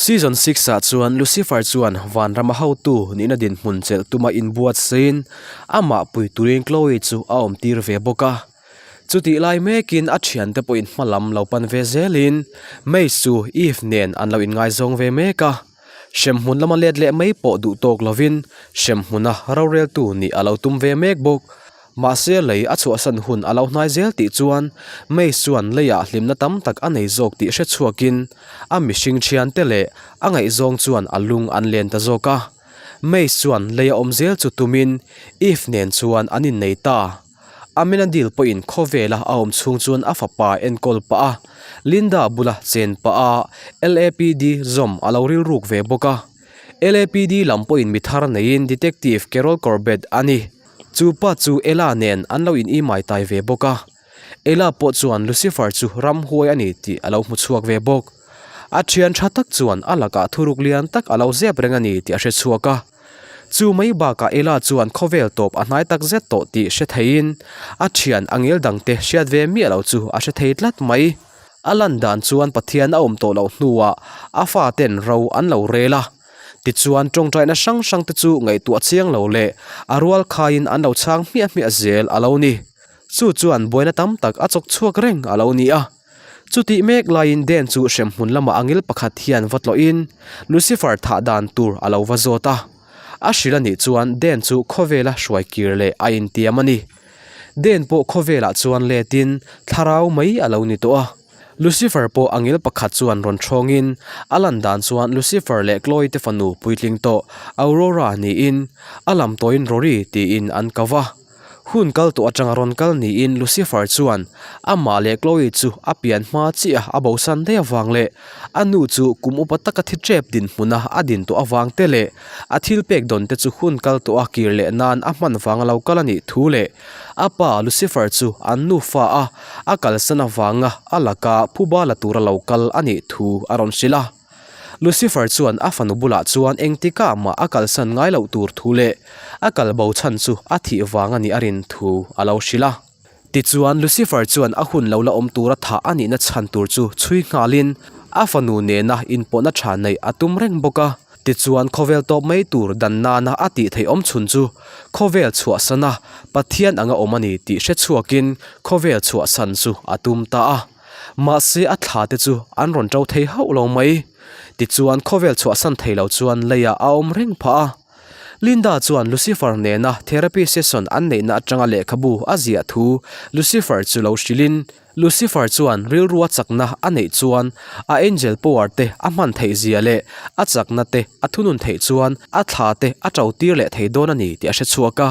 Season six-ah chuan Lucifer chuan vanrama hotu nihna dinhmun chelh tuma inbuatsaiin amah pui turin Chloe chu a awmtir ve bawk a. Chutih lai mekin a thiante pawhin hmalam lo pan ve zelin Mace chu Eve nen an lo inngaizawng ve mek a. Hremhmun lama let leh mai pawh duh tawk lovin hremhmuna roreltu nih a lo tum ve mek bawk. Mahse lei a chhuahsan hun a lo hnai zel tih chuan Mace chuan leiah hlimna tam tak a nei zawk tih hre chhuakin a mihring thiante leh a ngaihzawng chuan a lung an len ta zawk a. Mace chuan lei a awm zel chu tumin Eve nen chuan an innei ta. Amenadil pawhin khawvela a awm chhung chuan a fapa enkawl pah a, Linda bula chen pah a LAPD zawm a lo rilruk ve bawk a. LAPD lam pawhin mi thar neiin Detective Carol Corbett a ni. Chu pa chu Ella nen an lo in imai tai ve bawk a. Ella pawh chuan Lucifer chu ramhuai a ni tih a lo hmu chhuak ve bawk. A thian tha tak chuan a lakah thuruk lian tak a lo zep reng a ni tih a hre chhuak a. Chu mai bakah Ella chuan khawvel tawp a hnai tak zet tawh tih hre theiin a thian a ngel dangte hriat ve miah lo chu a hre thei tlat mai. A lan dan chuan Pathian a awm tawh loh hnuah a faten ro an lo rel a. Tichuan tawngtaina hrang hrang te chu ngaihtuah chiang lo leh a rual khaiin an lo chhang hmiah hmiah zel a lo ni. Chu chuan buaina tam tak a chawk chhuak reng a lo ni a. Chutih mek laiin Dan chu hremhmun lamah angil pakhat hian va tlawhin Lucifer thah dan tur a lo va zawt a. A hrilh a nih chuan Dan chu khawvela hruai kir leh a intiam a ni. Dan pawh khawvelah chuan letin thlarau mai a lo ni tawh a. Lucifer pawh angel pakhat chuan rawn thawngin a lan dan chuan Lucifer leh Chloe te fanu puitling tawh Aurora niin a lam tawhin Rory tiin an ko va. Hun kal tawh atanga rawn kal niin Lucifer chuan amah leh Chloe chu a pian hma chiah a bosan daih avang leh a nu chu kum upa taka thi tep dinhmuna a din tawh avang te leh a thil pek dawn te chu hun kal tawh a kir leh nan a hman vanga lo kal a nih thu leh A pa Lucifer chu an nufa a, a kalsan avanga a laka phuba la tura lo kal a nih thu a rawn hrilh a. Lucifer chuan a fanu bulah chuan engtikah mah a kalsan ngai loh tur thu leh a kal bo chhan chu a thih vang a nih a rin thu a lo hrilh a. Tichuan Lucifer chuan a hun lo la awm tura thah a nihna chhan tur chu chhui nghalin a fanu nena inpawhna tha neih a tum reng bawk a. Tichuan khawvel tawp mai tur dan nana a tih theih awm chhun chu khawvel chhuahsana Pathian anga awm a ni tih hre chhuakin khawvel chhuahsan chu a tum ta a. Mahse a thla te chu an rawn to thei hauh lo mai. Tichuan khawvel chhuahsan thei lo chuan leiah a awm reng phah a. Linda chuan Lucifer nena therapy session an neihna atanga lehkhabu a ziah thu Lucifer chu lo hrilhin Lucifer chuan rilrua chakna a neih chuan a angel power te a hman theih zia leh a chakna te a thunun theih chuan a thla te a to tir leh thei dawn a ni tih a hre chhuak a.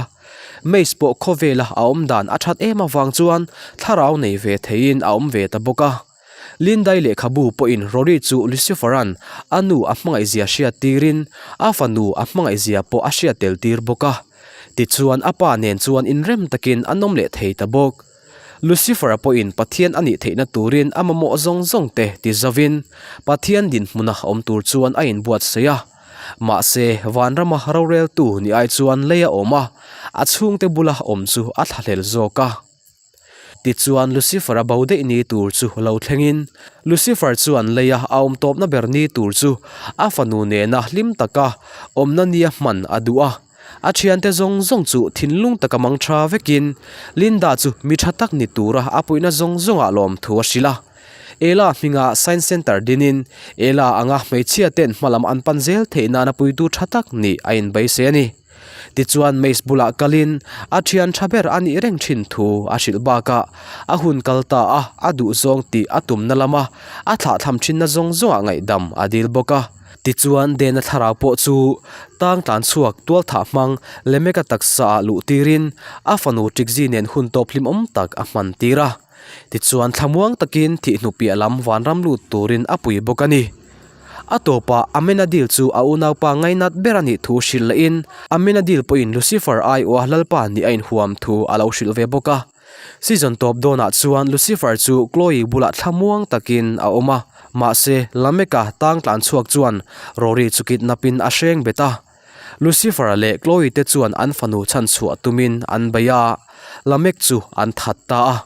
Mace pawh khawvela a awm dan a that em avang chuan thlarau nei ve theiin a awm ve ta bawk a. Lindai lehkhabu pawhin Rory chu Lucifer-a'n a nu a hmangaih zia hriat tirin a fanu a hmangaih zia pawh a hriat tel tir bawk a. Tichuan a pa nen chuan inrem takin an awm leh thei ta bawk. Lucifer-a pawhin Pathian a nih theihna turin a mamawh zawng zawng te ti zovin, Pathian dinhmuna awm tur chuan a inbuatsaih a. Mahse, vanrama roreltu ni ai chuan lei a awm a, a chhungte bula awm chu a thlahlel zawk a. Tichuan, Lucifer-a bo daih ni tur chu lo thlengin, Lucifer chuan leia a awm tawpna ber ni tur chu a fanu nena hlim taka awmna nia hman a duh a. A thiante zawng zawng chu thinlung taka mang tha vekin Linda chu mi tha tak ni tura a puihna zawng zawngah lawmthu a hrilh a. Ella hminga Science Centre dinin Ella anga hmeichhia ten hmalam an pan zel theih nana puitu tha tak nih a inbeisei a ni. Tichuan Mace bulah kalin a thian tha ber a nih reng thin thu a hrilh bakah a hun kal ta a a duhzawng tih a tumna lama a thlahthlam thinna zawng zawngah ngaihdam a dil bawk a. Tichuan Dena thlarau pawh chu tang tlan chhuak tual thah hmang Lemeka taksa ah luh tirin a fanu Trixie nen hun tawp hlimawm tak a hman tir a. Tichuan thlamuang takin thihhnu piah lam vanram lut turin a pui bawk a ni. A tawpah Amenadil chu a unaupa ngainat ber a nih thu hrilh lehin Amenadil pawhin Lucifer aiawha Lalpa nih a inhuam thu a lo hrilh ve bawk a. Season tawp dawnah chuan Lucifer chu Chloe bulah thlamuang takin a awm a, mahse Lameka tang tlan chhuak chuan Rory chu kidnap-in a hreng bet a. Lucifer-a leh Chloe te chuan an fanu chhan chhuah tumin an bei a, Lamek chu an that ta a.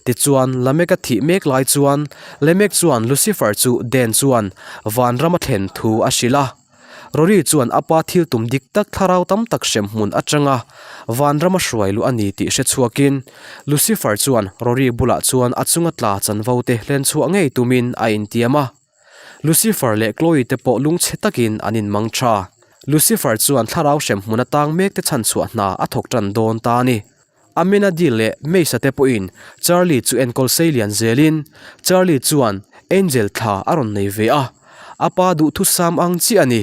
Tichuan, Lameka thih mek lai chuan Lemek chuan Lucifer chu Dan chuan vanram a thlen thu a hrilh a. Rory chuan a pa thil tum dik tak thlarau tam tak hrem hmun atanga vanram a hruai luh a ni tih hre chhuakin Lucifer chuan Rory bulah chuan a chunga tla chanvo te hlen chhuah ngei tumin a intiam a. Lucifer leh Chloe te pawh lungchhe takin an inmang tha. Lucifer chuan thlarau hrem hmun atang mek te chhanchhuah hna a thawk tan dawn ta a ni. Amenadil leh Mesa te pawhin Charlie chu enkawl sei lian zelin Charlie chuan Angel thla a rawn nei ve a, a pa duhthusam ang chiah a ni.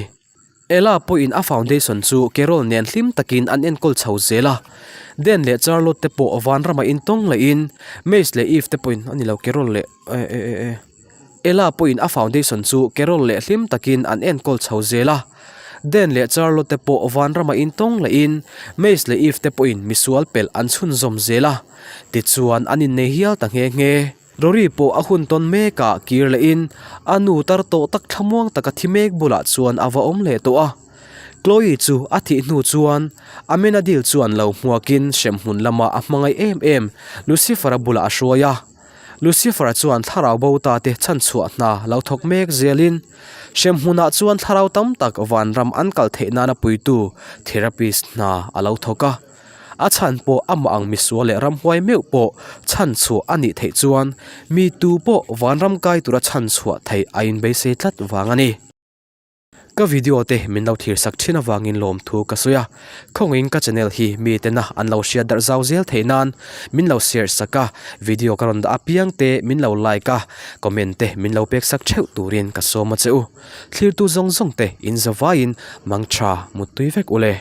Ella pawhin a foundation chu Carol nen hlim takin an enkawl chho zel a, Dan leh Charlotte te pawh vanramah intawng lehin Mace leh Eve te pawhin a ni lo Carol leh eh eh eh eh. Ella pawhin a foundation chu Carol leh hlim takin an enkawl chho zel a. Dan leh Charlotte te pawh vanramah intawng lehin Mace leh Eve te pawhin misual pelh an chhunzawm zel a. Tichuan an innei hial ta nghe nghe. Rory pawh a hun tawn mekah kir lehin a nu tar tawh tak thlamuang taka thi mek bulah chuan a va awm leh tawh a. Chloe chu a thih hnu chuan Amenadil chuan lo hmuakin hremhmun lamah a hmangaih em em Lucifer-a bulah a hruai a. Lucifer-a chuan thlarau bo ta te chhanchhuah hna lo thawk mek zelin hremhmunah chuan thlarau tam tak vanram an kal theih nana puitu therapist hna a lo thawk a. A chhan pawh amah ang misual leh ramhuai meuh pawh chhanchhuah a nih theih chuan mi tu pawh vanram kai tura chhanchhuah theih a inbeisei tlat vang a ni. Ka video te min lo thlir sak thin avangin lawmthu ka sawi a, khawngin ka channel hi mi tena an lo hriat darh zau zel theih nan min lo share sak a, video ka rawn dah apiang te min lo like a, comment te min lo pek sak theuh turin ka sawm a che u. Thlirtu zawng zawng te in zavaiin mangtha muttui vek ule.